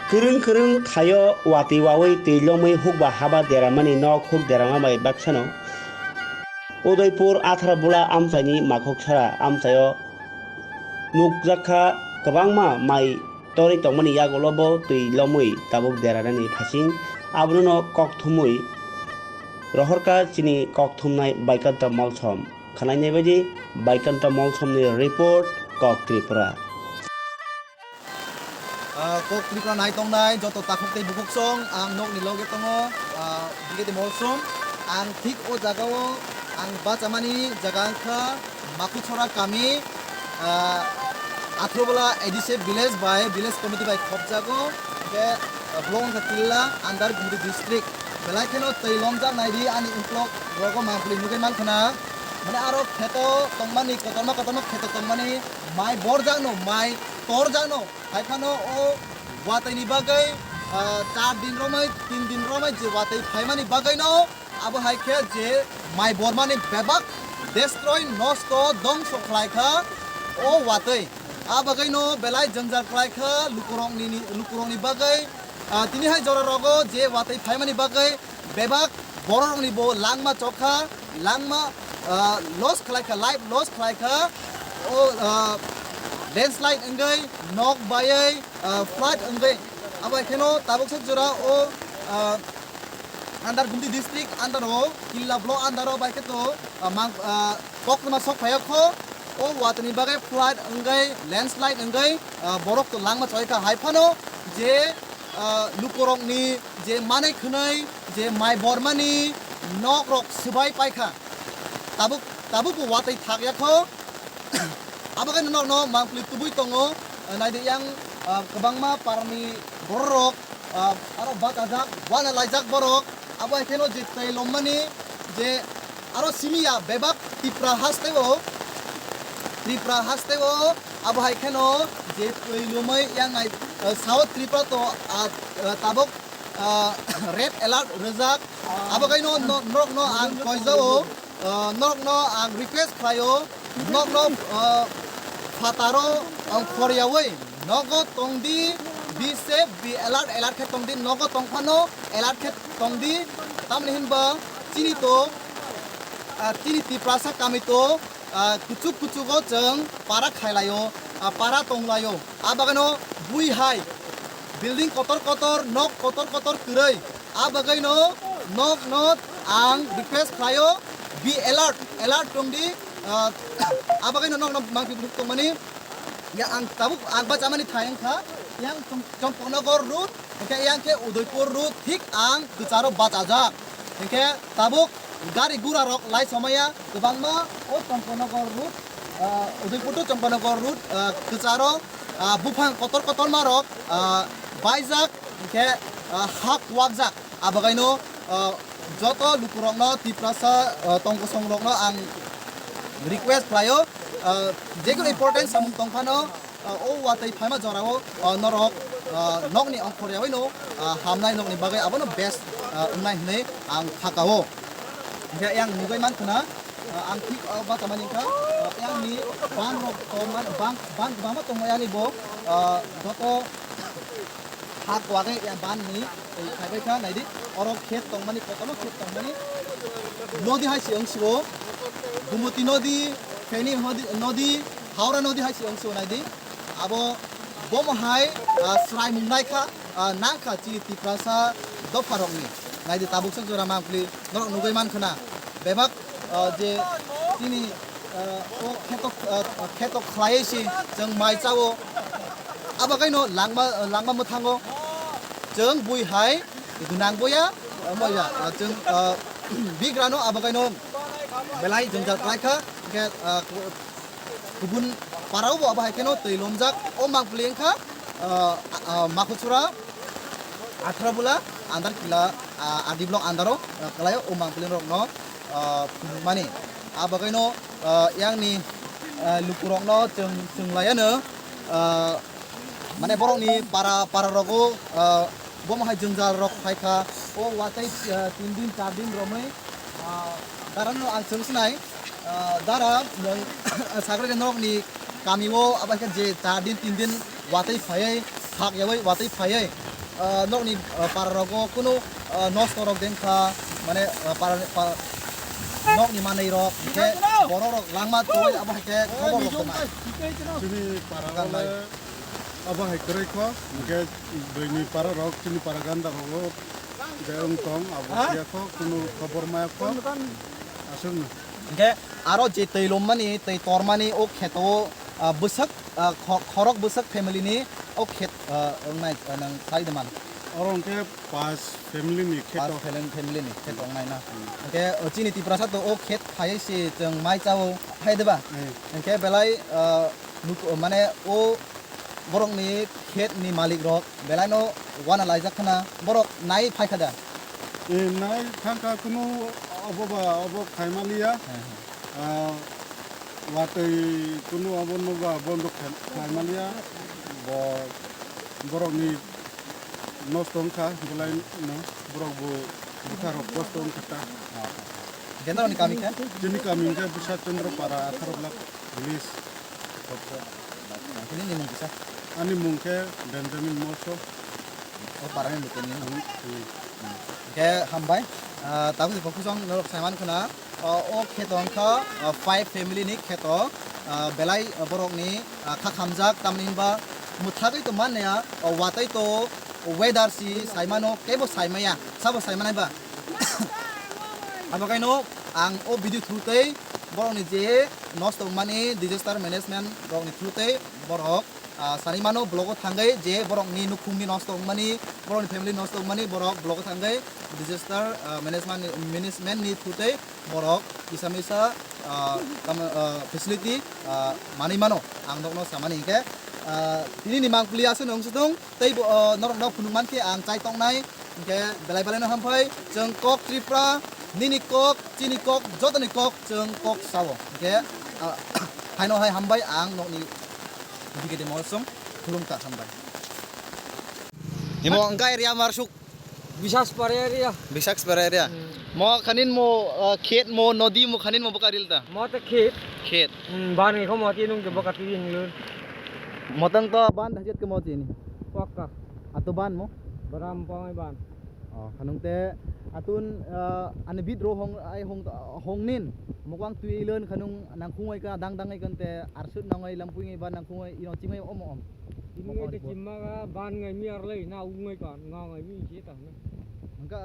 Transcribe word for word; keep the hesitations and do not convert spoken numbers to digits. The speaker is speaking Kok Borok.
Kwrwng kwrwng thaio watwi wawi twi lomwi hukba haba deramani nok huk derama bai baksano Udaipur Atharabula amchaini Makhuksara amchaio nukjakha kwbangma mai torwi tongmani yagulo bo twi lomwi tabuk deranani phasing abono kokthumwi rohorkha chini kokthumnai Baikanta Molsom. Khwnainai baidi Baikanta Molsomni report, Kok Tripura. Ah, Kok Tripura nai tongnai joto takhuk tei bukhuk song, ang nokni loge tongo, ah, B K T Molsom. Ang thik o jagao ang bachamani jaga wngkha Makuchora kami, ah, Athurbala A D C village bai village committee bai khopjago, hwnkhe, ah, block wngkha Killa under Gumti district. Belai kheno twi lomjak naidi ani uklok rogo mangpili nugwi mankha na. Mane aro kheto tongmani, kotorma kotorma kheto tongmani, mai borjakno, mai torjakno, hai phano o watwi ni bagwi, ah, char din romwi, tin din romwi je watwi phaimani bagwino, abo hai khe je mai bormani bebak destroy, nosto, dongso khlai kha o watwi. A bagwino belai jwngjal khlai kha lukurokni, lukurokni bagwi. Ah, tini hai jora rogo je watwi phaimani bagwi bebak bororokni bo langma chokha, langma, ah, loss khlai kha, life loss khlai kha. O, ah, landslide wngwi, nok baiwi, ah, flood wngwi. Abo hai kheno tabuk sak jora o, ah, under Gumti district under o, Killa block under o bai khe to, ah, mang, ah, koktwma sok phaiya kho. O watwi ni bagwi flood wngwi, landslide wngwi, ah, borok to langma choi kha. Hai phano je, ah, lukurokni je manwi khwnwi, je mai bormani nok rok swbai pai kha. Tabuk, tabuk bo watwi thak ya kho. Abo khe norokno mangpili tubui tongo. Naidi yang, ah, kwbangma parani bororok, ah, aro bachajak, uana laijak borok. Abo hai kheno je twi lommani je aro simi ya bebak Tripura hasteo, Tripura hasteo abo hai kheno je twi lomwi yang nai, ah, South Tripura to, ah, ah, tabuk, ah, red alert rwjak. Abo kaino no-, norokno ang koijao, ah, norokno ang request khlaio, norokno, ah, phataro ang khoryawi nogo tongdi, be safe, be alert, alert khe tongdi, nogo tongphano alert khe tongdi, tamni hinba chini to, ah, chini Tiprasa kami to, ah, kuchuk kuchugo chwng para khailaio, ah, para tonglaio. A bagwino bui hai building kotor kotor, nok kotor kotor kwrwi. A bagwino nokno ang request khlaio, be alert, alert tongdi. Ah, a bagwino nokno mangpili tongmani. Ya ang tabuk ang bachamani thai wngkha. Yang Chom-, Chomponagar road, hwnkhe yang khe Udaipur road thik ang kwcharo bachajak. Hwnkhe tabuk gari gura rok lai somaya kwbangma o Chomponagar road, ah, Udaipur to Chomponagar road, ah, kwcharo, ah, buphang kotor kotorma rok, ah, baijak, hwnkhe, ah, hak wakjak. Abagaino, ah, joto lukurokno, Tiprasa, ah, tongkosongrokno ang request khlaio, ah, jekunu important samung tongphano, ah, o watwi phaima jorao, ah, norok, ah, nokni ongkhoryawi no, ah, hamnai nokni bagwi abono best, ah, wngnai hinwi ang khakao. Hwnkhe yang nugwi mankha na, ah, ang thik o bachamani wngkha, ah, yang ni ban rok tongma, ban, ban kwbangma tongmani bo, ah, joto hak wagwi ya ban ni twi khaibai kha, naidi, oro khet tongmani, kotorma khet tongmani, nodi hai se wngsio, Gumoti nodi, Feni nodi, nodi, Howrah nodi hai se wngsio, naidi, abo bomo hai, ah, swraimung nai kha, ah, nang kha chini Tiprasa dopha rokni, naidi, tabuk sak jora mangpili norok nugwi mankha na, bebak, ah, je chini, ah, o kheto, ah, kheto khlaiwi se chwng mai chao, abo kaino langma, langma mwthango chwng bui hai gwnang boya, omo ya, ah, chwng, ah, bigrano abo kaino belai jwngjal khlai kha, hwnkhe, ah, kubun parao bo abo hai kheno twi lomjak, o mangpili wngkha, ah, ah, Makuchura, Atharabula, under Killa, ah, R D block under o, ah, kwlaio o mangpili rokno, ah, phunukmani. Abo kaino, ah, yang ni, ah, lukurokno chwng, chwng laiano, ah, mane borokni para, para rogo, ah, bomo hai jwngjal rok phai kha, o watwi, ah, tin din, char din romwi, ah, darano ang chwng sinai, ah, dara nwng sakre norokni kamio abo khe je char din, tin din watwi phaiwi, phak yawi watwi phaiwi, Ah, nokni, ah, para rogo kunu, ah, nosto rok dengkha, mane, ah, para, pa-, nokni manwi rok, hingke borok rok langma twi abo hai khe khobor rok tongma. Chini para rok le abo hai kwrwi kho, hingke bwini para rok, chini para ganda rogo je wng tong, abo siya kho, kunu khobor maya kho, aswkno. Hingke aro je twi lommani, twi tormani o kheto, ah, bwsak, ah, kho-, khorok bwsak family ni o khet, ah, wngnai, ah, nang sai de man. Oro hingke pas family ni kheto. Pas family, family ni kheto wngnai na. Hmm. Hingke, o chini Tiprasa to o khet phaiwi se chwng mai chao, hai de ba? Hmm. Hingke belai, ah, nuk-, mane o borok ni khet ni malik rok belai no wana laijak khna, borok nai phai kha da? Eh, nai thang kha kunu obo ba obo khai maliya. Hmm, hmm. Ah, watwi kunu abo nokba bondo khe-, khlai maliya, bo borokni nosto wngkha, belai no borok bo bwkha rok kosto wngkha ta. Gendra ni kami khe? Chini kami hwnkhe Bwsa Chandra Para, atharo block village. Chini ni mung kisa? Ani mung khe Benjamin Moso. O para ni mung khe ni? Hmm, hmm. Hingke hambai, ah, tabuk ni pokhuchong norok saiman khna, ah, o kheto wngkha, ah, five family ni kheto, ah, belai, ah, borok ni, ah, kha khamjak, tamni hinba mwthagwi tongma naya, ah, watwi to weather si saimano, kebo saimaya, sabo saimanai ba. Abo kaino ang o video through tei borok ni je nosto wngmani disaster management rok ni through tei borok ah, sani mano, blogo thangwi je borokni nukhungni nosto wngmani, borokni family nosto wngmani, borok blogo thangwi disaster, ah, management, management ni thutwi borok kisa misa, ah, tamo, ah, facility, ah, manwi mano, ang nokno samani hingkhe, ah, tini ni mangpili aswk nung sitong tei bo, ah, norok no phunuk mankhe ang chai tongnai. Hingke belai belai no hamphai, chwng kok Tripura, nini kok, chini kok, jotoni kok, chwng kok sao. Hingke, ah, haino hai hambai ang nokni bigede mosong khulumkha hambai. Imo wngkha area marsuk. Bisakspara area. Bisakspara area. Hmm. Mo khanin mo, ah, khet mo, nodi mo khanin mo bwkha rilta. Mo te khet. Khet. Hmm, ban ngi kho mo ti nung ke bwkha ti hinglun. Motang to ban hajet ke mo chini. Pakka. Ato ban mo? Bram pongai ban. Oh, khanung te atun, ah, ani bit ro hong, ai hong, hong nin. Mukwang twi lon khanung nangkhung ai ka dang dang ai kan te arsut nang ai lampui ngai ban nangkhung ai ino chimai om om. Ini ngai te chimma ga ban ngai mi arlai na u ngai kan nga ngai mi chi ta na.